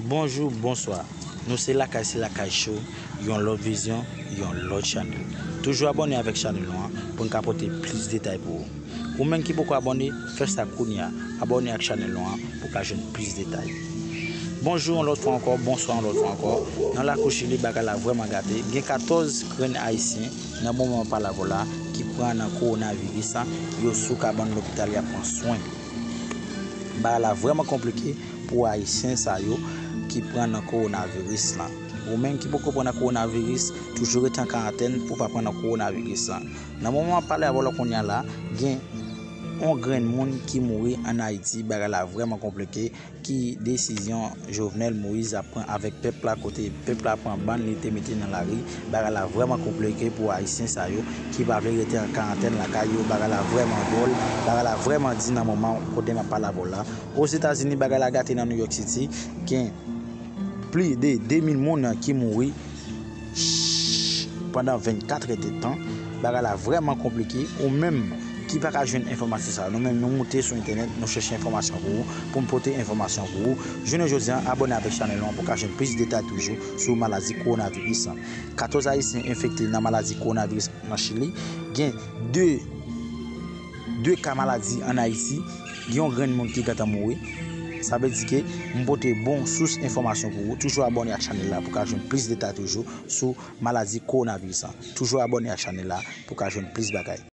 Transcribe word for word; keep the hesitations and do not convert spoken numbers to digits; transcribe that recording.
Bonjou, bonswa. Nou se Lakay, se Lakay Show, yon lòt vizyon, yon lòt chanèl. Toujou abòne avèk chanèl nou an pou n ka pote plis detay pou ou. Ou menm ki poko abòne, fè sa kounye a. Abòne ak chanèl nou an pou w ka jwenn plis detay. Bonjou yon lòt fwa ankò, bonswa yon lòt fwa ankò. Nan lakou Chili, bagay la vrèman gate. Gen katòz grenn Ayisyen nan moman m ap pale avè w la ki pran nan kowonaviris la, yo sou kabann lopital y ap pran swen. Bagay la vrèman konplike pou Ayisyen sa yo ki pran nan kowonaviris lan. Ou menm ki poko pran nan kowonaviris, toujou rete an karantèn pou w pa pran nan kowonaviris lan. Nan moman m ap pale avè w la kounye a la, gen yon grenn moun ki mouri ann Ayiti, bagay la vrèman konplike, ki desizyon Jovenel Moïse ap pran avèk pèp la, kote pèp la pran bann li te mete nan lari, bagay la vrèman konplike pou Ayisyen sa yo ki pa vle rete an karantèn lakay yo, bagay la vrèman dwòl, bagay la vrèman di nan moman kote m ap pale avè w la. Ozetazini, bagay la gate nan New York City, gen plis de de mil moun ki mouri pandan vennkat èdtan. Bagay la vrèman konplike. Ou menm ki pa ka jwenn enfòmasyon sa yo, nou menm nou moute sou entènèt, nou chèche enfòmasyon pou ou, pou n pote enfòmasyon pou ou. Jounen jodi a, abòne avèk chanèl nou an pou w ka jwenn plis detay toujou sou maladi kowonaviris lan. Katòz Ayisyen enfekte nan maladi kowonaviris nan Chili. Gen de de ka maladi ann Ayiti, gen yon grenn moun ki gentan mouri. Sa vle di ke m pote bon sous enfòmasyon pou ou. Toujou abòne ak chanèl la pou w ka jwenn plis detay toujou sou maladi kowonaviris lan. Toujou abòne ak chanèl la pou w ka jwenn plis bagay.